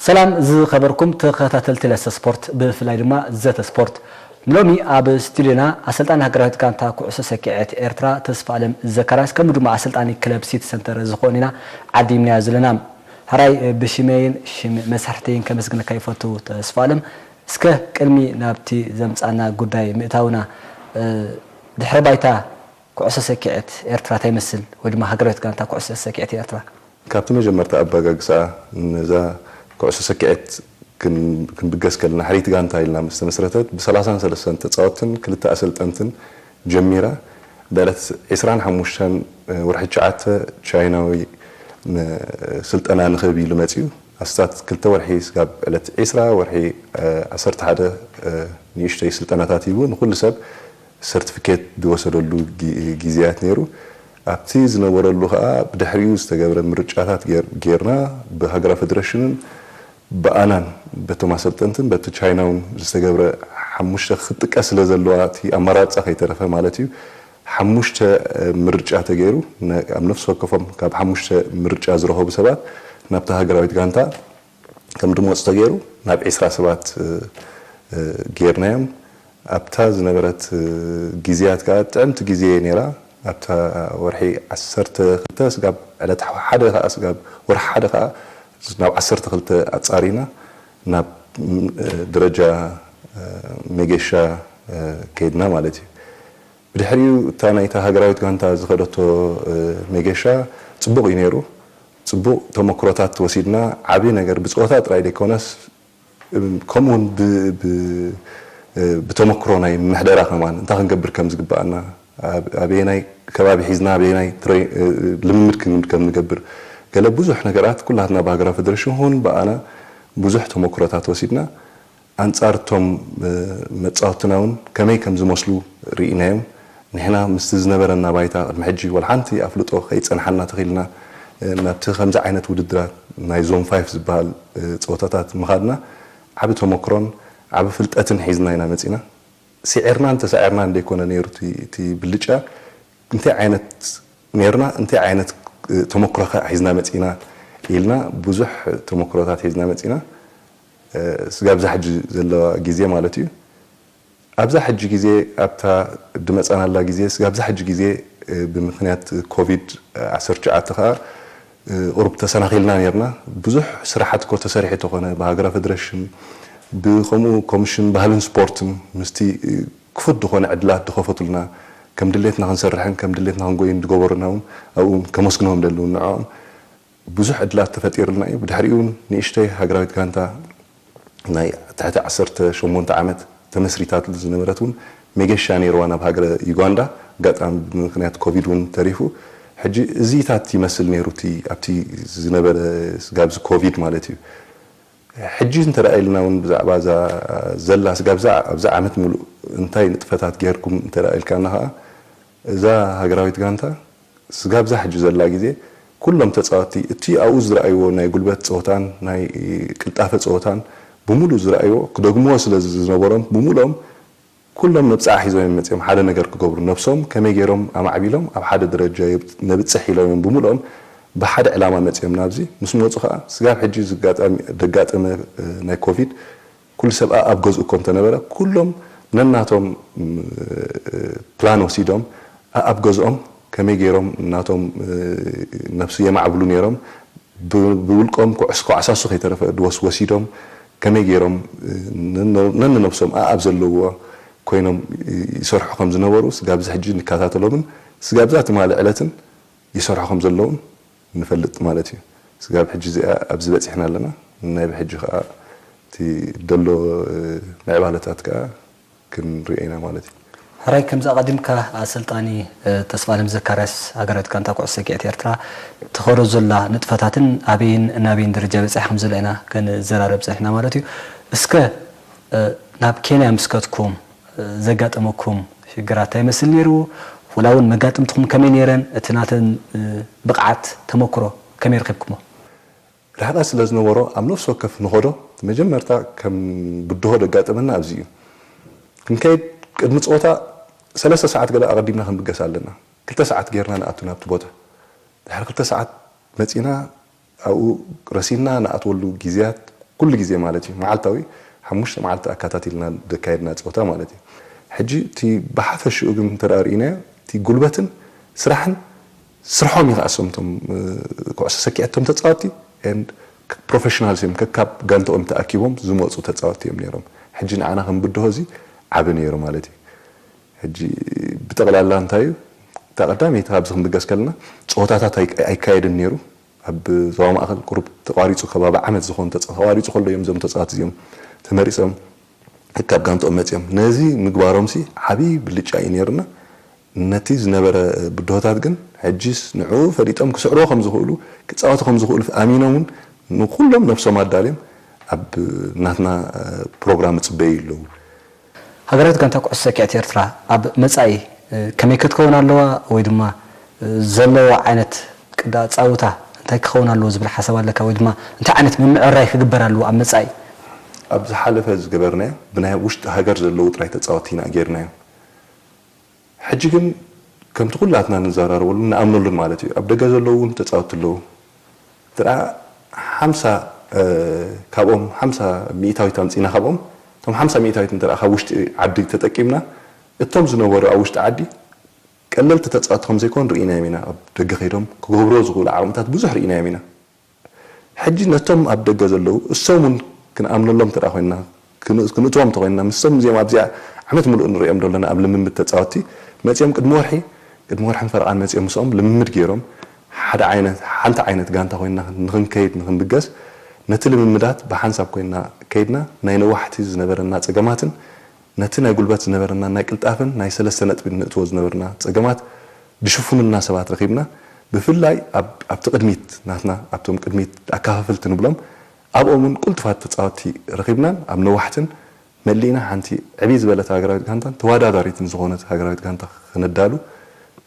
ሰላም ዝኸበርኩም ተኸታተልቲ ለሰ ስፖርት፣ ብፍላይ ድማ ዘተ ስፖርት። ሎሚ ኣብ ስቱዲዮና ኣሰልጣኒ ሃገራዊት ጋንታ ኩዕሶ ሰኪዐት ኤርትራ ተስፋ ኣለም ዘካርያስ፣ ከምኡ ድማ ኣሰልጣኒ ክለብ ሲቲ ሰንተር ዝኾን ኢና ዓዲምናዮ ዘለና። ሕራይ ብሽመይን ሽም መሳርሕተይን ከመስግነካ ይፈቱ ተስፋ ኣለም። እስከ ቅድሚ ናብቲ ዘምጻና ጉዳይ ምእታውና፣ ድሕረ ባይታ ኩዕሶ ሰኪዐት ኤርትራ እንታይ ይመስል፣ ወይ ድማ ሃገራዊት ጋንታ ኩዕሶ ሰኪዐት ኤርትራ? ካብቲ መጀመርታ ኣባጋግሳ ነዛ ኩዕሶ ሰኪዐት ክን-፣ ክንብገስ ከለና፣ ሕርይቲ ጋንታ ኢልና ምስ ተመስረተት፣ ብ33 ተጻወትን ክልተ ኣሰልጠንትን ጀሚራ። ብዕለት ዕስራን ሓሙሽተን ወርሒ ትሽዓተ ቻይናዊ ን-፣ ስልጠና ንኽህብ ኢሉ መጺኡ። ኣስታት ክልተ ወርሒ ስጋብ ዕለት ዕስራ ወርሒ፣ እ፣ ዓሰርተ ሓደ፣ እ፣ ንእሽተይ ስልጠናታት ሂቡ፣ ንኹሉ ሰብ ሰርቲፊኬት ዝወሰደሉ ጊ-፣ ግዜያት ነይሩ። ኣብቲ ዝነበረሉ ኸኣ ብድሕሪኡ ዝተገብረ ምርጫታት ጌር-፣ ጌርና፣ ብሃገራዊ ፌደሬሽንን ብኣናን በቶም ኣሰልጠንትን በቲ ቻይናውን ዝተገብረ፣ ሓሙሽተ ክትጥቀስ ስለ ዘለዋ፣ እቲ ኣመራርጻ ከይተረፈ ማለት እዩ፣ ሓሙሽተ ምርጫ ተገይሩ፣ ነ-፣ ኣብ ነፍሲ ወከፎም ካብ ሓሙሽተ ምርጫ ዝረኸቡ ሰባት ናብታ ሃገራዊት ጋንታ ከም ድመፁ ተገይሩ፣ ናብ ዕስራ ሰባት፣ እ፣ እ፣ ጌርናዮም። ኣብታ ዝነበረት፣ እ፣ ግዜያት ከኣ ጥዕምቲ ግዜ ነይራ። ኣብታ ወርሒ ዓሰርተ ክልተ ስጋብ ዕለት ሓደ ከኣ፣ ስጋብ ወርሒ ሓደ ከኣ ናብ ዓሰርተ ክልተ ኣጻሪና ናብ፣ እ፣ ደረጃ፣ እ፣ ሜጌሻ፣ እ፣ ከይድና ማለት እዩ። ብድሕሪኡ እታ ናይታ ሃገራዊት ጋንታ ዝኸደቶ፣ እ፣ ሜጌሻ ጽቡቕ እዩ ነይሩ። ጽቡቕ ተመክሮታት ወሲድና፣ ዓቢ ነገር ብጸወታ ጥራይ ዘይኮነስ፣ እም፣ ከምኡውን ብ-፣ ብ-፣ እ፣ ብተመክሮ ናይ ምሕደራ ከማን እንታይ ክንገብር ከም ዝግብኣና፣ ኣብ-፣ ኣበየናይ ከባቢ ሒዝና ኣበየናይ ትረይ-፣ እ፣ እ፣ ልምምድ ክን-፣ ከም ንገብር፣ ገለ ብዙሕ ነገራት ኩላትና ብሃገራዊ ፌደሬሽን ኹን ብኣና ብዙሕ ተመክሮታት ወሲድና፣ ኣንጻር እቶም፣ እ፣ መጻወትና እውን ከመይ ከም ዝመስሉ ርኢናዮም። ንሕና ምስቲ ዝነበረና ባይታ ቅድሚ ሕጂ ወላ ሓንቲ ኣፍልጦ ከይጸንሓና ተኺልና፣ እ፣ ናብቲ ከምዚ ዓይነት ውድድራት ናይ ዞን ፋይፍ ዝበሃል፣ እ፣ ጸወታታት ምኻድና ዓቢ ተመክሮን ዓቢ ፍልጠትን ሒዝና ኢና መጺና። ስዒርናን ተሳዒርናን ዘይኮነ ነይሩ እቲ፣ እቲ ብልጫ፣ እንታይ ዓይነት ነይርና፣ እንታይ ዓይነት፣ እ፣ ተመክሮ ከ ሒዝና መጺና ኢልና ብዙሕ ተመክሮታት ሒዝና መጺና። እ፣ ስጋብ እዛ ሕጂ ዘለዋ ግዜ ማለት እዩ። ኣብዛ ሕጂ ግዜ፣ ኣብታ ድመጻናላ ግዜ፣ ስጋብ እዛ ሕጂ ግዜ፣ እ፣ ብምኽንያት ኮቪድ ዓሰርተ ትሽዓተ ከኣ፣ እ፣ ቁሩብ ተሰናኺልና ነይርና። ብዙሕ ስራሓት እኮ ተሰሪሑ ተኾነ፣ ብሃገራዊ ፌደሬሽን፣ ብኸምኡ ኮሚሽን ባህልን ስፖርትን ምስቲ፣ እ፣ ክፉት ዝኾነ ዕድላት ዝኸፈቱልና፣ ከም ድሌትና ክንሰርሕን ከም ድሌትና ክንጎይን ዝገበሩና እውን ኣብኡ ከመስግኖም ደልውን ንዕኦም። ብዙሕ ዕድላት ተፈጢሩልና እዩ። ብድሕሪኡ እውን ንእሽተይ ሃገራዊት ጋንታ ናይ ትሕቲ ዓሰርተ ሸሞንተ ዓመት ተመስሪታትሉ ዝነበረት እውን መገሻ ነይርዋ ናብ ሃገረ ዩጋንዳ። ኣጋጣሚ ብምኽንያት ኮቪድ እውን ተሪፉ። ሕጂ እዚታት ይመስል ነይሩ እቲ ኣብቲ ዝነበረ ስጋብዚ ኮቪድ ማለት እዩ። ሕጂ እንተ ደኣ ኢልና እውን ብዛዕባ እዛ ዘላ ስጋብዛ ኣብዛ ዓመት ሙሉእ እንታይ ንጥፈታት ጌርኩም እንተ ደኣ ኢልካና ኸዓ፣ እዛ ሃገራዊት ጋንታ ስጋብዛ ሕጂ ዘላ ግዜ ኩሎም ተጻወትቲ እቲ ኣብኡ ዝረኣይዎ ናይ ጉልበት ጸወታን ናይ ቅልጣፈ ጸወታን ብምሉእ ዝረኣይዎ ክደግምዎ ስለ ዝነበሮም ብምሉኦም ኩሎም መብጽዓ ሒዞም እዮም መጺኦም ሓደ ነገር ክገብሩ። ነብሶም ከመይ ገይሮም ኣማዕቢሎም ኣብ ሓደ ደረጃ የብ-፣ ነብጽሕ ኢሎም እዮም ብምሉኦም ብሓደ ዕላማ መጺኦም ናብዚ። ምስ መጹ ኸኣ ስጋብ ሕጂ ዝጋጣሚ-፣ ዘጋጠመ፣ እ፣ ናይ ኮቪድ ኩሉ ሰብ ኣብ ገዝኡ እኮ እንተነበረ፣ ኩሎም ነናቶም፣ ም፣ ፕላን ወሲዶም፣ ኣብ ገዝኦም ከመይ ገይሮም ናቶም፣ እ፣ ነብሱ የማዕብሉ ነይሮም፣ ብ-፣ ብውልቆም ኩዕስ-፣ ኩዓሳሱ ከይተረፈ ድወስ-፣ ወሲዶም፣ ከመይ ገይሮም፣ እ፣ ነን-፣ ነንነብሶም ኣብ ዘለውዎ ኮይኖም ይሰርሑ ከም ዝነበሩ፣ ስጋብዚ ሕጂ ንከታተሎምን ስጋብዛ ትማሊ ዕለትን ይሰርሑ ከም ዘለውን ንፈልጥ ማለት እዩ። ስጋብ ሕጂ እዚኣ ኣብዚ በጺሕና ኣለና። ናይ ብሕጂ ከኣ እቲ ደሎ፣ እ፣ ምዕባለታት ከኣ ክንርእዮ ኢና ማለት እዩ። ሕራይ፣ ከምዚ ኣቐዲምካ ኣሰልጣኒ፣ እ፣ ተስፋለም ዘካርያስ ሃገራዊት ጋንታ ኩዕሶ ሰኪዐት ኤርትራ ትኸዶ ዘላ ንጥፈታትን ኣበይን ናበይን ደረጃ በጺሓ ከም ዘላ ኢና ክንዘራረብ ጸኒሕና ማለት እዩ። እስከ፣ እ፣ ናብ ኬንያ ምስ ከድኩም፣ እ፣ ዘጋጠመኩም ሽግራት እንታይ ይመስል ነይሩ? ወላ እውን መጋጥምትኹም ከመይ ነይረን? እቲ ናተን፣ እ፣ ብቕዓት ተመክሮ ከመይ ረኺብኩሞ? ርሕቐት ስለ ዝነበሮ ኣብ ነፍሲ ወከፍ ንኸዶ መጀመርታ ከም ብድሆ ዘጋጠመና ኣብዚ እዩ። ክንከይድ ቅድሚ ጸወታ ሰለስተ ሰዓት ገለ ኣቐዲምና ክንብገስ ኣለና። ክልተ ሰዓት ጌርና ንኣቱ ናብቲ ቦታ። ድሕሪ ክልተ ሰዓት መጺና ኣብኡ ረሲንና ንኣትወሉ ግዜያት ኩሉ ግዜ ማለት እዩ፣ መዓልታዊ ሓሙሽተ መዓልቲ ኣካታቲልና ዘካየድና ፀወታ ማለት እዩ። ሕጂ እቲ ብሓፈሽኡ ግን እንተ ደኣ ርኢናዮ፣ እቲ ጉልበትን ስራሕን ስርሖም እዩ ከኣ፣ እሶም እቶም፣ እ፣ ኩዕሶ ሰኪዐት እቶም ተፃወትቲ and ፕሮፌሽናልስ እዮም፣ ከካብ ጋንታኦም ተኣኪቦም ዝመፁ ተፃወትቲ እዮም ነይሮም። ሕጂ ንዓና ከም ብድሆ እዚ ዓቢ ነይሩ ማለት እዩ። ሕጂ ብጠቕላላ እንታይ እዩ፣ እታ ቀዳመይቲ ካብዚ ክንብገስ ከለና፣ ፀወታታት ኣይ-፣ ኣይካየድን ነይሩ። ኣብ ዞባ ማእከል ቁሩብ ተቋሪጹ፣ ከባቢ ዓመት ዝኾን ተጻ-፣ ተቋሪጹ ከሎ እዮም እዞም ተጻወትቲ እዚኦም ተመሪጾም ካብ ጋንትኦም መጺኦም። ነዚ ምግባሮምሲ ዓቢ ብልጫ እዩ ነይሩና። ነቲ ዝነበረ ብድሆታት ግን ሕጂስ ንዕኡ ፈሊጦም ክስዕርዎ ከም ዝኽእሉ፣ ክጻወቱ ከም ዝኽእሉ ኣሚኖም እውን ንኹሎም ነብሶም ኣዳልዮም ኣብ ናትና ፕሮግራም ይጽበዩ ኣለዉ። ሃገራዊት ጋንታ ኩዕሶ ሰኪዐት ኤርትራ ኣብ መጻኢ ከመይ ክትከውን ኣለዋ ወይ ድማ ዘለዋ ዓይነት ቅዲ ኣጻውታ እንታይ ክኸውን ኣለዎ ዝብል ሓሳብ ኣለካ? ወይ ድማ እንታይ ዓይነት ምምዕርራይ ክግበር ኣለዎ ኣብ መጻኢ? ኣብ ዝሓለፈ ዝገበርናዮ ብናይ ውሽጢ ሃገር ዘለዉ ጥራይ ተጻወትቲ ኢና ጌርናዮም። ሕጂ ግን ከምቲ ኩላትና ንዘራረበሉን ንኣምነሉን ማለት እዩ፣ ኣብ ደገ ዘለዉ እውን ተጻወትቲ ኣለዉ። እንተ ደኣ ሓምሳ፣ እ፣ ካብኦም ሓምሳ ሚእታዊት ኣምጺእና ካብኦም፣ እቶም ሓምሳ ሚእታዊት እንተ ደኣ ካብ ውሽጢ ዓዲ ተጠቂምና፣ እቶም ዝነበሩ ኣብ ውሽጢ ዓዲ ቀለልቲ ተጻወትቲ ከም ዘይኮኑ ርኢናዮም ኢና። ኣብ ደገ ከይዶም ክገብርዎ ዝኽእሉ ዓቕምታት ብዙሕ ርኢናዮም ኢና። ሕጂ ነቶም ኣብ ደገ ዘለዉ እሶም እውን ክንኣምነሎም እንተ ደኣ ኮይንና፣ ክን-፣ ክንእትዎም እንተ ኮይንና፣ ምስቶም እዚኦም ኣብዚኣ ዓመት ምሉእ ንርእዮም ደለና ኣብ ልምምድ ተጻወትቲ መጺኦም ቅድሚ ወርሒ፣ ቅድሚ ወርሕን ፈረቓን መጺኦም ምስኦም ልምምድ ገይሮም ሓደ ዓይነት፣ ሓንቲ ዓይነት ጋንታ ኮይንና ንኽንከይድ፣ ንኽንብገስ፣ ነቲ ልምምዳት ብሓንሳብ ኮይንና ከይድና፣ ናይ ነዋሕቲ ዝነበረና ጸገማትን ነቲ ናይ ጉልበት ዝነበረና ናይ ቅልጣፈን ናይ ሰለስተ ነጥቢ ንእትዎ ዝነበርና ጸገማት ዝሽፍኑልና ሰባት ረኺብና። ብፍላይ ኣብ፣ ኣብቲ ቅድሚት ናትና፣ ኣብቶም ቅድሚት ኣካፋፈልቲ ንብሎም፣ ኣብኦም እውን ቅልጡፋት ተጻወትቲ ረኺብናን ኣብ ነዋሕትን መሊእና ሓንቲ ዕብይ ዝበለት ሃገራዊት ጋንታን ተወዳዳሪትን ዝኾነት ሃገራዊት ጋንታ ክነዳሉ፣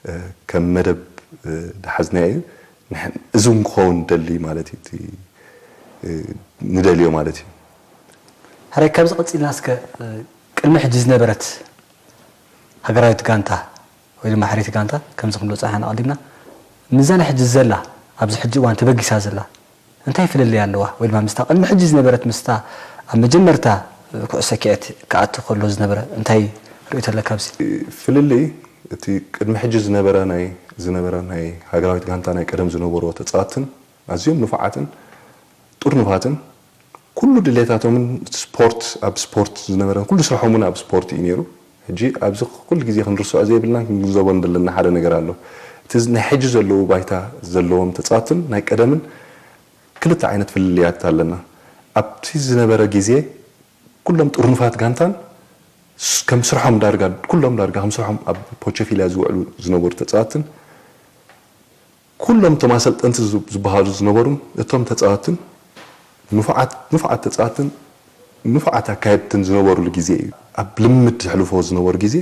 እ፣ ከም መደብ፣ እ፣ ዝሓዝናዮ እዩ። ንሕን-፣ እዚ እውን ክኸውን ንደሊ ማለት እዩ፣ እቲ፣ እ፣ ንደልዮ ማለት እዩ። ሕራይ፣ ካብዚ ቀጺልና እስከ፣ እ፣ ቅድሚ ሕጂ ዝነበረት ሃገራዊት ጋንታ ወይ ድማ ሕርይቲ ጋንታ ከምዚ ክንብሎ ጸኒሕና ኣቐዲምና፣ ምስዛ ናይ ሕጂ ዘላ፣ ኣብዚ ሕጂ እዋን ተበጊሳ ዘላ እንታይ ፍልልይ ኣለዋ? ወይ ድማ ምስታ ቅድሚ ሕጂ ዝነበረት ምስታ ኣብ መጀመርታ ኩዕሶ ሰኪዐት ክኣቱ ከሎ ዝነበረ እንታይ ርእይቶ ኣለካ ኣብዚ? ፍልልይ እቲ ቅድሚ ሕጂ ዝነበረ ናይ፣ ዝነበረ ናይ ሃገራዊት ጋንታ ናይ ቀደም ዝነበርዎ ተጻወትትን ኣዝዮም ንፉዓትን ጥርኑፋትን ኩሉ ድሌታቶምን ስፖርት፣ ኣብ ስፖርት ዝነበረ ኩሉ ስርሖም እውን ኣብ ስፖርት እዩ ነይሩ። ሕጂ ኣብዚ ኩሉ ግዜ ክንርስዖ ዘይብልና ክንግንዘቦ እንደለና ሓደ ነገር ኣሎ። እቲ ናይ ሕጂ ዘለዉ ባይታ ዘለዎም ተጻወትን ናይ ቀደምን ክልተ ዓይነት ፍልልያት ኣለና። ኣብቲ ዝነበረ ግዜ ኩሎም ጥርኑፋት ጋንታን ስ-፣ ከም ስርሖም ዳርጋ፣ ኩሎም ዳርጋ ከም ስርሖም ኣብ ፖቸፊልያ ዝውዕሉ ዝነበሩ ተጻወትን ኩሎም እቶም ኣሰልጠንቲ ዝ-፣ ዝበሃሉ ዝነበሩን እቶም ተጻወትን ንፉዓት፣ ንፉዓት ተጻወትን ንፉዓት ኣካየድትን ዝነበሩሉ ግዜ እዩ። ኣብ ልምምድ ዘሕልፎ ዝነበሩ ግዜ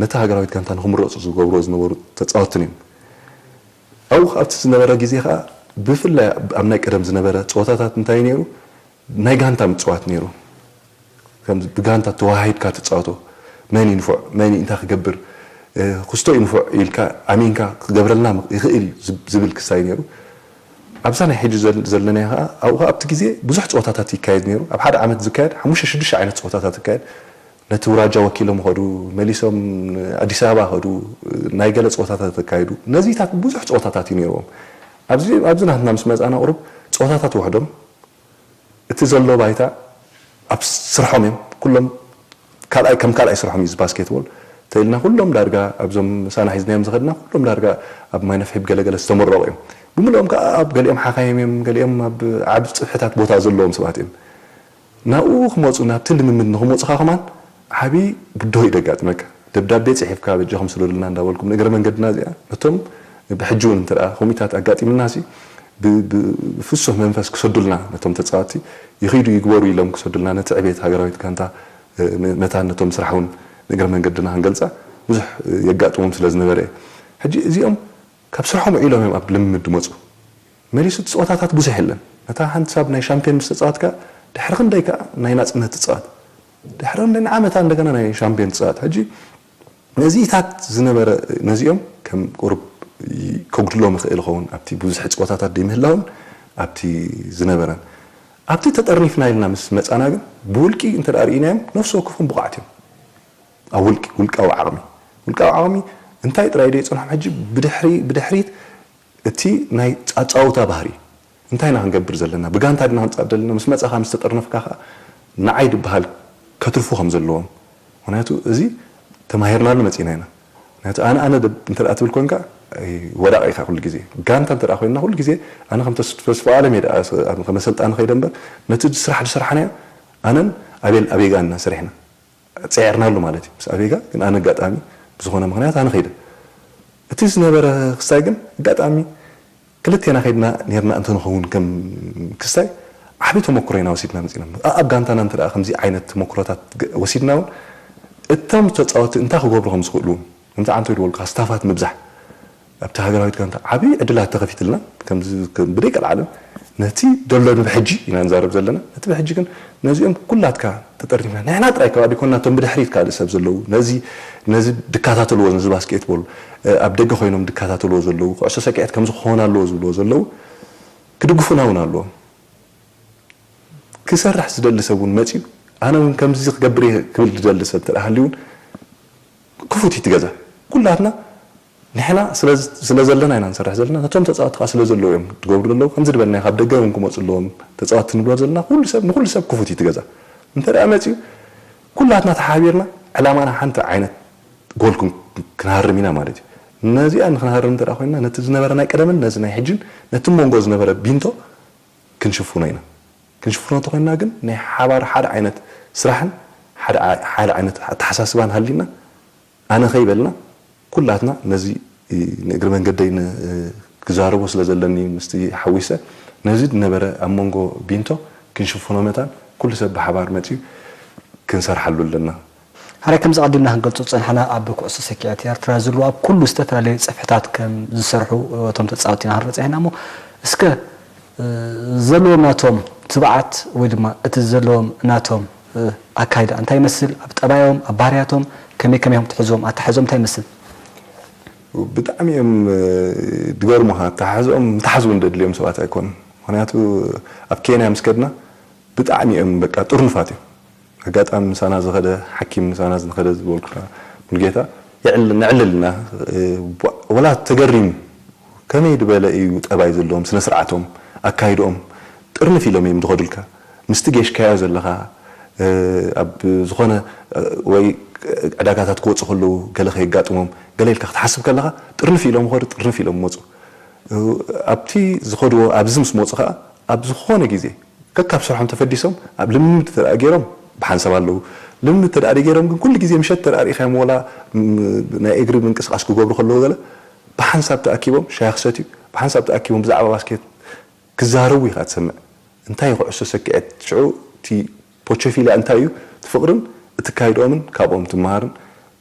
ነቲ ሃገራዊት ጋንታ ንክምረጹ ዝገብርዎ ዝነበሩ ተጻወትን እዮም። ኣብኡ ኣብቲ ዝነበረ ግዜ ከኣ ብፍላይ ኣብ ናይ ቀደም ዝነበረ ጸወታታት እንታይ እዩ ነይሩ? ናይ ጋንታ ምጽዋት ነይሩ። ከም ብጋንታ ተዋሃሂድካ ትጻወቶ፣ መን እዩ ንፉዕ፣ መን እዩ እንታይ ክገብር፣ እ፣ ክስቶ እዩ ንፉዕ ኢልካ ኣሚንካ ክገብረልና ይኽእል እዩ ዝብ-፣ ዝብል ክሳይ ነይሩ። ኣብዛ ናይ ሕጂ ዘል-፣ ዘለናዮ ከኣ፣ ኣብኡ ከኣ ኣብቲ ግዜ ብዙሕ ጸወታታት ይካየድ ነይሩ። ኣብ ሓደ ዓመት ዝካየድ ሓሙሽተ ሽዱሽተ ዓይነት ጸወታታት ይካየድ። ነቲ ውራጃ ወኪሎም ኸዱ፣ መሊሶም ኣዲስ ኣበባ ኸዱ፣ ናይ ገለ ጸወታታት ተካይዱ። ነዚታት ብዙሕ ጸወታታት እዩ ነይርዎም። ኣብዚ፣ ኣብዚ ናትና ምስ መጻና ቁሩብ ጸወታታት ውሕዶም፣ እቲ ዘሎ ባይታ ኣብ ስርሖም እዮም። ኩሎም ካልኣይ፣ ከም ካልኣይ ስርሖም እዩ እዚ ባስኬትቦል። ተኢልና ኩሎም ዳርጋ ኣብዞም ምሳና ሒዝናዮም ዝኸድና ኩሎም ዳርጋ ኣብ ማይ ነፍሒ ብገለገለ ዝተመረቑ እዮም። ብምልኦም ከኣ ኣብ ገሊኦም ሓኻይም እዮም፣ ገሊኦም ኣብ ዓቢ ጽፍሕታት ቦታ ዘለዎም ሰባት እዮም። ናብኡ ክመጹ፣ ናብቲ ልምምድ ንኽመጹኻ ከማን ዓቢ ብድሆ እዩ ደጋጥመካ። ደብዳቤ ጽሒፍካ በጃኹም ስደዱልና እንዳበልኩም ንእግረ መንገድና እዚኣ ነቶም ብሕጂ እውን እንተ ደኣ ከምኡታት ኣጋጢምናሲ ብ-፣ ብ-፣ ብፍሱህ መንፈስ ክሰዱልና ነቶም ተጻወትቲ ይኺዱ ይግበሩ ኢሎም ክሰዱልና ነቲ ዕቤት ሃገራዊት ጋንታ፣ እ፣ ን-፣ መታን ነቶም ስራሕ እውን ንእግረ መንገድና ክንገልጻ ብዙሕ፣ እ፣ የጋጥሞም ስለ ዝነበረ እዩ። ሕጂ እዚኦም ካብ ስርሖም ውዒሎም እዮም ኣብ ልምምድ ዝመጹ። መሊሱ እቲ ጸወታታት ብዙሕ የለን። ነታ ሓንቲ ሳብ ናይ ሻምፒዮን ምስ ተጻወትካ ድሕሪ ክንደይ ከኣ ናይ ናጽነት ትጻወት። ድሕሪ ክንደይ ንዓመታ እንደገና ናይ ሻምፒዮን ትጻወት። ሕጂ ነዚታት ዝነበረ፣ ነዚኦም ከም ቁሩብ ከጉድሎም ይኽእል ይኸውን ኣብቲ ብዙሕ ጸወታታት ዘይምህላውን ኣብቲ ዝነበረን። ኣብቲ ተጠርኒፍና ኢልና ምስ መጻና ግን ብውልቂ እንተ ደኣ ርኢናዮም ነፍሲ ወከፎም ብቑዓት እዮም። ኣብ ውልቂ ውልቃዊ ዓቕሚ ውልቃዊ ዓቕሚ እንታይ ጥራይ ደይ ጽንሖም ሕጂ ብድሕሪ ብድሕሪት እቲ ናይ ኣጻውታ ባህሪ እንታይ ኢና ክንገብር ዘለና ብጋንታ ድና ክንጻወት ዘለና ምስ መጻኻ ምስ ተጠርነፍካ ከኣ ንዓይ ድበሃል ከትርፉ ከም ዘለዎም ምክንያቱ እዚ ተማሂርናሉ መጺና ኢና ምክንያቱ ኣነ ኣነ እንተ ትብል ኮንካ ወዳቕ ኢኻ ኩሉ ግዜ ጋንታ እንተ ኮይንና ኩሉ ግዜ ኣነ ከም ተስፋ ኣለም እየ ከመሰልጣኒ ከይደ እምበር ነቲ ስራሕ ዝሰራሕናዮ ኣነን ኣቤል ኣቤጋ እና ሰሪሕና ጸዒርናሉ ማለት እዩ ምስ ኣቤጋ ግን ኣነ ኣጋጣሚ ብዝኾነ ምክንያት ኣነ ከይደ እቲ ዝነበረ ክስታይ ግን ኣጋጣሚ ክልቴና ከይድና ኔርና እንተንኸውን ከም ክስታይ ዓቢ ተመክሮ ኢና ወሲድና መጺና ኣብ ጋንታና እንተ ከምዚ ዓይነት ተመክሮታት ወሲድና እውን እቶም ተጻወቲ እንታይ ክገብሩ ከም ዝኽእሉ ከምዚ ዓንቶ ይድበልካ ስታፋት ምብዛሕ ኣብቲ ሃገራዊት ጋንታ ዓቢ ዕድላት ተኸፊትልና ከምዚ ብደይ ቀልዓለም ነቲ ደሎ ንብሕጂ ኢና ንዛረብ ዘለና ነቲ ብሕጂ ግን ነዚኦም ኩላትካ ተጠርኒፍና ንሕና ጥራይ ከባቢ ኮና እቶም ብድሕሪት ካልእ ሰብ ዘለዉ ነዚ ነዚ ድከታተልዎ ነዚ ባስኬትቦል ኣብ ደገ ኮይኖም ድከታተልዎ ዘለዉ ኩዕሶ ሰኪዐት ከምዚ ክኾን ኣለዎ ዝብልዎ ዘለዉ ክድግፉና እውን ኣለዎም ክሰርሕ ዝደሊ ሰብ እውን መፅዩ ኣነ እውን ከምዚ ክገብር እየ ክብል ዝደሊ ሰብ እንተ ሃልዩ እውን ክፉት እዩ ትገዛ ኩላትና ንሕና ስለ ዘለና ኢና ንሰርሕ ዘለና ነቶም ተፃወቲ ከዓ ስለ ዘለዉ እዮም ትገብሩ ዘለዉ ከምዚ ዝበልና ካብ ደገ እውን ክመፁ ኣለዎም ተፃወቲ ንብሎ ዘለና ኩሉ ሰብ ንኩሉ ሰብ ክፉት እዩ ትገዛ እንተ ደኣ መፅዩ ኩላትና ተሓቢርና ዕላማና ሓንቲ ዓይነት ጎል ክንሃርም ኢና ማለት እዩ ነዚኣ ንክንሃርም እንተ ኮይና ነቲ ዝነበረ ናይ ቀደምን ነዚ ናይ ሕጅን ነቲ መንጎ ዝነበረ ቢንቶ ክንሽፍኖ ኢና ክንሽፍኖ እንተኮይና ግን ናይ ሓባር ሓደ ዓይነት ስራሕን ሓደ ዓይነት ኣተሓሳስባን ሃሊና ኣነ ከይበልና ኩላትና ነዚ ንእግሪ መንገደይ ክዛረቦ ስለ ዘለኒ ምስቲ ሓዊሰ ነዚ ዝነበረ ኣብ መንጎ ቢንቶ ክንሽፍኖ መታን ኩሉ ሰብ ብሓባር መፅዩ ክንሰርሓሉ ኣለና። ሓራይ ከምዚ ቀዲምና ክንገልጾ ዝጸናሕና ኣብ ኩዕሶ ሰኪዐት ኤርትራ ዝህልዉ ኣብ ኩሉ ዝተፈላለዩ ጽፍሕታት ከም ዝሰርሑ እቶም ተጻወትቲ ኢና ክንርኢ ጸኒሕና እሞ እስከ ዘለዎም ናቶም ትብዓት ወይ ድማ እቲ ዘለዎም ናቶም ኣካይዳ እንታይ ይመስል ኣብ ጠባዮም ኣብ ባህርያቶም ከመይ ከመይ ኢኹም ትሕዝዎም ኣተሓሕዝኦም እንታይ ይመስል? ብጣዕሚ እዮም ድገርሙኻ ኣተሓሕዝኦም ምትሓዝ እውን ደድልዮም ሰባት ኣይኮኑን ምክንያቱ ኣብ ኬንያ ምስ ከድና ብጣዕሚ እዮም በቃ ጥርኑፋት እዮም ኣጋጣሚ ምሳና ዝኸደ ሓኪም ምሳና ዝኸደ ዝበልኩ ሙሉጌታ ንዕልል ኢና ወላ ተገሪሙ ከመይ ዝበለ እዩ ጠባይ ዘለዎም ስነ ስርዓቶም ኣካይድኦም ጥርንፍ ኢሎም እዮም ዝኸዱልካ ምስቲ ጌሽካዮ ዘለኻ ኣብ ዝኾነ ወይ ዕዳጋታት ክወፁ ከለዉ ገለ ከየጋጥሞም ገለ ኢልካ ክትሓስብ ከለኻ ጥርንፍ ኢሎም ይኸዱ ጥርንፍ ኢሎም ይመፁ ኣብቲ ዝኸድዎ ኣብዚ ምስ መፁ ከዓ ኣብ ዝኾነ ግዜ ከካብ ስርሖም ተፈዲሶም ኣብ ልምምድ ተደኣ ገይሮም ብሓንሳብ ኣለዉ ልምምድ ተደኣ ገይሮም ግን ኩሉ ግዜ ምሸት ተደኣ ርኢኻዮም ወላ ናይ እግሪ ምንቅስቃስ ክገብሩ ከለዉ ገለ ብሓንሳብ ተኣኪቦም ሻሂ ክሰትዩ ብሓንሳብ ተኣኪቦም ብዛዕባ ባስኬት ክዛረቡ ኢኻ ትሰምዕ እንታይ ኩዕሶ ሰኪዐት ሽዑ እቲ ፖቸፊላ እንታይ እዩ እቲ ፍቅርን እቲ ካይድኦምን ካብኦም ትመሃርን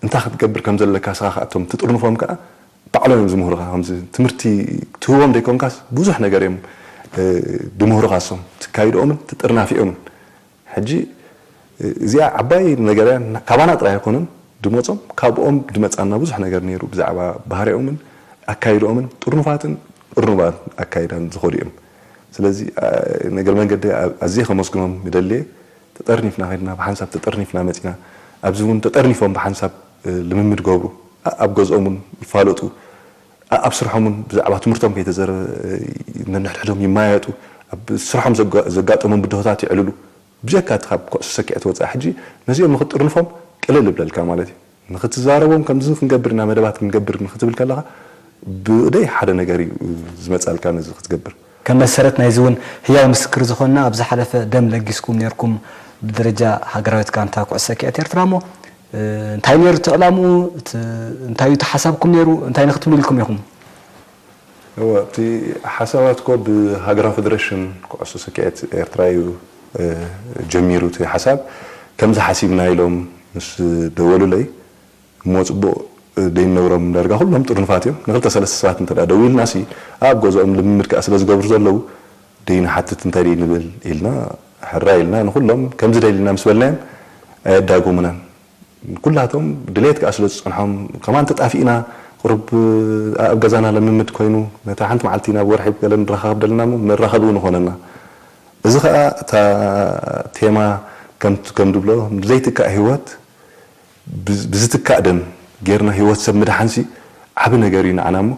እንታይ ክትገብር ከም ዘለካ ስኻ ከኣቶም ትጥርንፎም ከዓ ባዕሎም እዮም ዝምህሩኻ ከምዚ ትምህርቲ ትህቦም ዘይኮንካስ ብዙሕ ነገር እዮም ድምህሩኻ እሶም ትካይድኦምን ትጥርናፊኦምን ሕጂ እዚኣ ዓባይ ነገር እያ ካባና ጥራይ ኣይኮነን ድመፆም ካብኦም ድመፃና ብዙሕ ነገር ነይሩ ብዛዕባ ባህሪኦምን ኣካይድኦምን ጥርኑፋትን ጥርኑባት ኣካይዳን ዝኸዱ እዮም ስለዚ ነገር መንገዲ ኣዝየ ከመስግኖም ይደልየ ተጠርኒፍና ከድና ብሓንሳብ ተጠርኒፍና መፂና ኣብዚ እውን ተጠርኒፎም ብሓንሳብ ልምምድ ገብሩ ኣብ ገዝኦም እውን ይፋለጡ ኣብ ስርሖም እውን ብዛዕባ ትምህርቶም ከይተዘረበ ነንሕድሕዶም ይመያየጡ ኣብ ስርሖም ዘጋጠሞም ብድሆታት ይዕልሉ ብጀካ እቲ ካብ ኩዕሶ ሰኪዐት ወፃኢ ሕጂ ነዚኦም ንክትጥርንፎም ቅልል ይብለልካ ማለት እዩ ንክትዛረቦም ከምዚ ክንገብር ኢና መደባት ክንገብር ንክትብል ከለካ ብደይ ሓደ ነገር እዩ ዝመፃልካ ነዚ ክትገብር ከም መሰረት ናይዚ እውን ህያው ምስክር ዝኾንና ኣብ ዝሓለፈ ደም ለጊስኩም ነርኩም ብደረጃ ሃገራዊት ጋንታ ኩዕሶ ሰኪዐት ኤርትራ እሞ እንታይ ነይሩ እቲ ዕላምኡ እንታይ እዩ ተሓሳብኩም ነይሩ እንታይ ንክትብሉ ኢልኩም ኢኹም እወ እቲ ሓሳባት ኮ ብሃገራዊ ፌደሬሽን ኩዕሶ ሰኪዐት ኤርትራ እዩ ጀሚሩ እቲ ሓሳብ ከምዚ ሓሲብና ኢሎም ምስ ደወሉለይ እሞ ፅቡቕ ደይንነግሮም ዳርጋ ኩሎም ጥርንፋት እዮም ንክልተ ሰለስተ ሰባት እንተ ደዊልና ሲ ኣብ ገዝኦም ልምምድ ከዓ ስለ ዝገብሩ ዘለዉ ደይንሓትት እንታይ ደይንብል ኢልና ሕራ ኢልና ንኩሎም ከምዚ ደሊና ምስ በልናዮም ኣየዳጎሙናን ኩላቶም ድሌት ከዓ ስለ ዝፀንሖም ከማን ተጣፊእና ቁሩብ ኣብ ገዛና ልምምድ ኮይኑ ነታ ሓንቲ መዓልቲ ናብ ወርሒ ገለ ንረኻኸብ ደለና እሞ መራኸቢ እውን ይኾነና እዚ ኸኣ እታ ቴማ ከም ከም ድብሎ ዘይትካእ ህይወት ብዝ- ብዝትካእ ደም ጌርና ህይወት ሰብ ምድሓንሲ ዓቢ ነገር እዩ ንዓና እሞ፣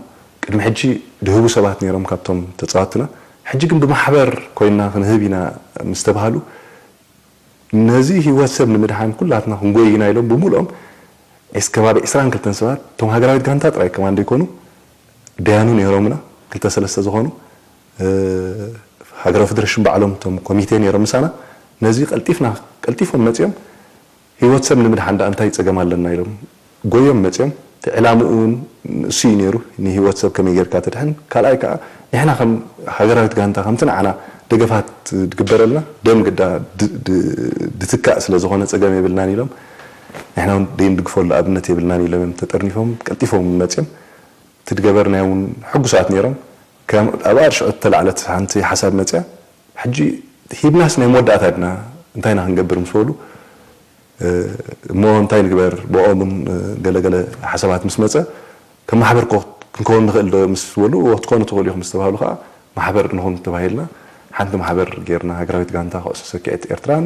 ቅድሚ ሕጂ ድህቡ ሰባት ነይሮም ካብቶም ተጻወትና፣ ሕጂ ግን ብማሕበር ኮይንና ክንህብ ኢና ምስ ተባሃሉ፣ ነዚ ህይወት ሰብ ንምድሓን ኩላትና ክንጎይ ኢና ኢሎም ብምሉኦም ዒስ- ከባቢ ዕስራን ክልተን ሰባት፣ እቶም ሃገራዊት ጋንታ ጥራይ ከማን ዘይኮኑ ደያኑ ነይሮምና፣ ክልተ ሰለስተ ዝኾኑ፣ እ፣ ሃገራዊ ፌደሬሽን ባዕሎም እቶም ኮሚቴ ነይሮም ምሳና። ነዚ ቀልጢፍና ቀልጢፎም መጺኦም፣ ህይወት ሰብ ንምድሓን ደኣ እንታይ ጸገም ኣለና ኢሎም ጎዮም መጺኦም። እቲ ዕላምኡ እውን ንእሱ እዩ ነይሩ፣ ንህይወት ሰብ ከመይ ጌርካ ተድሕን። ካልኣይ ከኣ ንሕና ከም ሃገራዊት ጋንታ ከምቲ ንዓና ደገፋት ዝግበረልና ደም ግዳ ድ- ድ- ድትካእ ስለ ዝኾነ ጸገም የብልናን ኢሎም፣ ንሕና እውን ደይንድግፈሉ ኣብነት የብልናን ኢሎም እዮም ተጠርኒፎም ቀልጢፎም መጺኦም። እቲ ዝገበርናዮ እውን ሕጉሳት ነይሮም። ከም ኣብ ኣርሽዖት እተላዕለት ሓንቲ ሓሳብ መጽያ፣ ሕጂ ሂብናስ ናይ መወዳእታ ድና እንታይ ኢና ክንገብር ምስ በሉ፣ እ፣ እሞ እንታይ ንግበር ብኦም እውን፣ እ፣ ገለገለ ሓሳባት ምስ መጸ፣ ከም ማሕበር ኮ ክንከውን ንኽእል ዶ ምስ በሉ፣ እዎ ክትኮኑ ትኽእሉ ኢኹም ምስ ተባህሉ ከኣ ማሕበር ንኹን ተባሂልና ሓንቲ ማሕበር ጌርና፣ ሃገራዊት ጋንታ ኩዕሶ ሰኪዐት ኤርትራን፣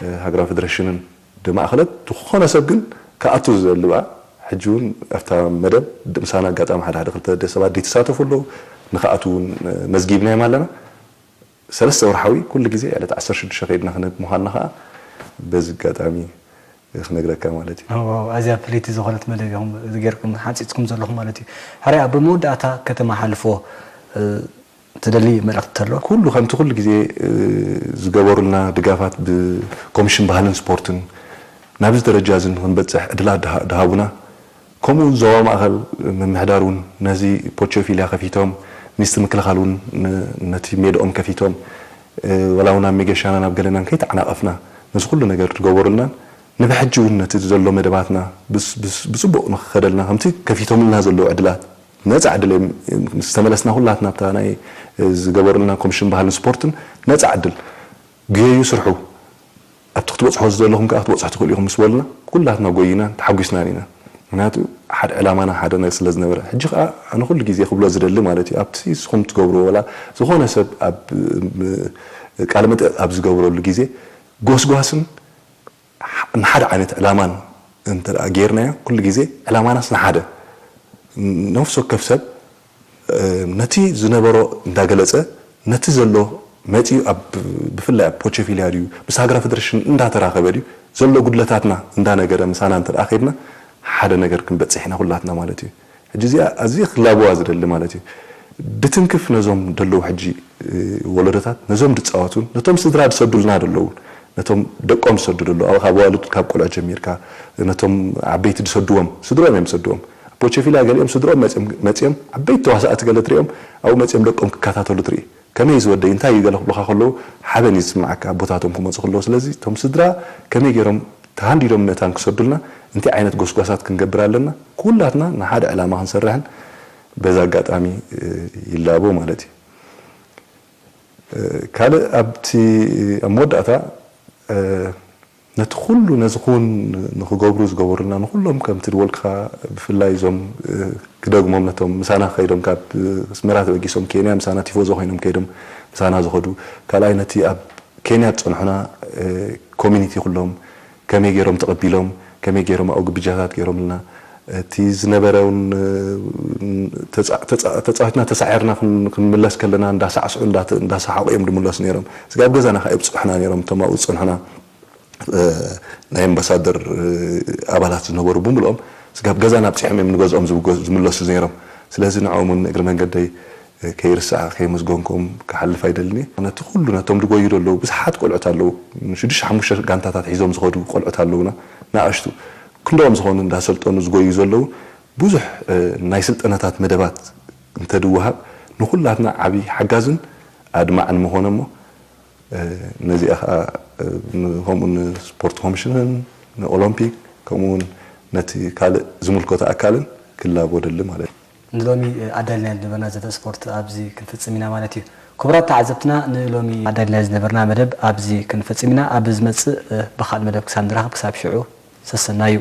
እ፣ ሃገራዊ ፌደሬሽንን ድማእኸለት ዝኾነ ሰብ ግን ክኣቱ ዝደሊ ብኣ፣ ሕጂ እውን ኣብታ መደብ ድ- ምሳና ኣጋጣሚ ሓደ ሓደ ክልተ ደ ሰባት ዘይተሳተፉ ኣለዉ፣ ንክኣቱ እውን፣ እ፣ መዝጊብናዮም ኣለና። ሰለስተ ወርሓዊ ኩሉ ግዜ ዕለት ዓሰርተ ሽዱሽተ ከይድና ክንህብ ምዃንና ከኣ በዚ ኣጋጣሚ ክነግረካ ማለት እዩ። ዋው፣ ኣዝያ ፍልይቲ ዝኾነት መደብ ኢኹም ጌርኩም ሓንጺጽኩም ዘለኹም ማለት እዩ። ሕራይ ኣብ መወዳእታ ከተመሓልፎ፣ እ፣ ትደሊ መልእኽቲ ተሎ? ኩሉ ከምቲ ኩሉ ግዜ፣ እ፣ ዝገበሩልና ድጋፋት ብኮሚሽን ባህልን ስፖርትን ናብዚ ደረጃ እዚ ንኽንበጽሕ ዕድላት ድሃ- ድሃቡና፣ ከምኡ እውን ዞባ ማእኸል ምምሕዳር እውን ነዚ ፖርቶፊልያ ከፊቶም፣ ሚኒስትሪ ምክልኻል እውን ን- ነቲ ሜድኦም ከፊቶም፣ እ፣ ወላ እውን ኣብ ሜገሻና ናብ ገለናን ከይተዓናቐፍና ነዚ ኩሉ ነገር ዝገበሩልናን ንብሕጂ እውን ነቲ ዘሎ መደባትና ብስ- ብስ- ብጽቡቕ ንኽኸደልና ከምቲ ከፊቶምልና ዘለዉ ዕድላት ነጻ ዕድል እዮም ምስ ተመለስና ኩላትና ኣብታ ናይ፣ እ፣ ዝገበሩልና ኮሚሽን ባህልን ስፖርትን ነጻ ዕድል ግየዩ ስርሑ ኣብቲ ክትበጽሖ ዝደለኹም ከኣ ክትበጽሑ ትኽእሉ ኢኹም ምስ በሉና ኩላትና ጎይናን ተሓጒስናን ኢና። ምክንያቱ ሓደ ዕላማና ሓደ ነገር ስለ ዝነበረ። ሕጂ ከኣ ኣነ ኩሉ ግዜ ክብሎ ዝደሊ ማለት እዩ ኣብቲ ንስኹም ትገብርዎ ወላ ዝኾነ ሰብ ኣብ ም- ቃለ መጠይቕ ኣብ ዝገብረሉ ግዜ ጎስጓስን ንሓደ ዓይነት ዕላማን እንተ ደኣ ጌርናዮ ኩሉ ግዜ ዕላማናስ ንሓደ ነፍሲ ወከፍ ሰብ ነቲ ዝነበሮ እንዳገለጸ ነቲ ዘሎ መጺኡ ኣብ ብፍላይ ኣብ ፖቸፊልያ ድዩ ምስ ሃገራዊ ፌደሬሽን እንዳተራኸበ ድዩ ዘሎ ጉድለታትና እንዳነገረ ምሳና እንተ ደኣ ከድና ሓደ ነገር ክንበጽሕ ኢና ኩላትና ማለት እዩ። ሕጂ እዚኣ ኣዝየ ክላበዋ ዝደሊ ማለት እዩ። ድትንክፍ ነዞም ደለዉ ሕጂ ወለዶታት ነዞም ድጻወቱን ነቶም ስድራ ድሰዱልና ደለዉን ነቶም ደቆም ዝሰዱ ደለዉ ኣብ ኣዋልድ ካብ ቆልዑ ጀሚርካ ነቶም ዓበይቲ ድሰድዎም ስድሮም እዮም ዝሰድዎም። ፖቸፊላ ገሊኦም ስድሮም መጺኦም መጺኦም ዓበይቲ ተዋሳእቲ ገለ ትሪኦም ኣብኡ መጺኦም ደቆም ክከታተሉ ትርኢ። ከመይ ዝወደይ እንታይ እዩ ገለ ክብሉኻ ከለዉ ሓበን እዩ ዝስምዓካ ኣቦታቶም ክመጹ ከለዉ። ስለዚ እቶም ስድራ ከመይ ገይሮም ተሃንዲዶም መታን ክሰዱልና እንታይ ዓይነት ጎስጓሳት ክንገብር ኣለና ኩላትና ንሓደ ዕላማ ክንሰርሕን በዛ ኣጋጣሚ ይላቦ ማለት እዩ። ካልእ ኣብቲ ኣብ መወዳእታ ነቲ ኩሉ ነዚ ኩን ንክገብሩ ዝገበሩልና ንኩሎም ከምቲ ድወልክኻ ብፍላይ እዞም ክደግሞም ነቶም ምሳና ከይዶም ካብ ኣስመራ ተበጊሶም ኬንያ ምሳና ቲፎዞ ኮይኖም ከይዶም ምሳና ዝኸዱ ካልኣይ ነቲ ኣብ ኬንያ ዝጸንሑና ኮሚኒቲ ኩሎም ከመይ ገይሮም ተቐቢሎም ከመይ ገይሮም ኣብኡ ግብጃታት ገይሮምልና እቲ ዝነበረ እውን ተፃ- ተፃ- ተፃዊትና ተሳዒርና ክን- ክንምለስ ከለና እንዳሳዕስዑ እንዳ- እንዳሰሓቑ እዮም ዝምለሱ ነይሮም። ስጋብ ገዛና ከዓ ይብፅሑና ነይሮም እቶም ኣብኡ ዝፀንሑና እ፣ ናይ ኣምባሳደር እ፣ ኣባላት ዝነበሩ ብምልኦም ስጋብ ገዛና ኣብፂሖም እዮም ንገዝኦም ዝብገ- ዝምለሱ ነይሮም። ስለዚ ንዕኦም እውን እግሪ መንገደይ እ፣ ከይርስዓ ከየመስገንኩም ክሓልፍ ኣይደልን እየ። ነቲ ኩሉ ነቶም ዝጎዩ ዘለዉ ብዙሓት ቆልዑት ኣለዉ። ሽዱሽተ ሓሙሽተ ጋንታታት ሒዞም ዝኸዱ ቆልዑት ኣለዉና ንኣሽቱ ክንደኦም ዝኾኑ እንዳሰልጠኑ ዝጎዩ ዘለዉ ብዙሕ እ፣ ናይ ስልጠናታት መደባት እንተድወሃብ ንኹላትና ዓብዪ ሓጋዝን ኣድማዕን ምኾነ እሞ ነዚኣ ከዓ ከምኡ ንስፖርት ኮሚሽንን ንኦሎምፒክ ከምኡውን ነቲ ካልእ ዝምልከቶ ኣካልን ክላቦ ደሊ ማለት እዩ። ንሎሚ ኣዳልናዮ ዝነበርና ዘተ ስፖርት ኣብዚ ክንፍጽም ኢና ማለት እዩ። ክቡራት ተዓዘብትና ንሎሚ ኣዳልናዮ ዝነበርና መደብ ኣብዚ ክንፍጽም ኢና። ኣብ ዝመጽእ ብኻልእ መደብ ክሳብ ንራኸብ ክሳብ ሽዑ ሰሰናዩ።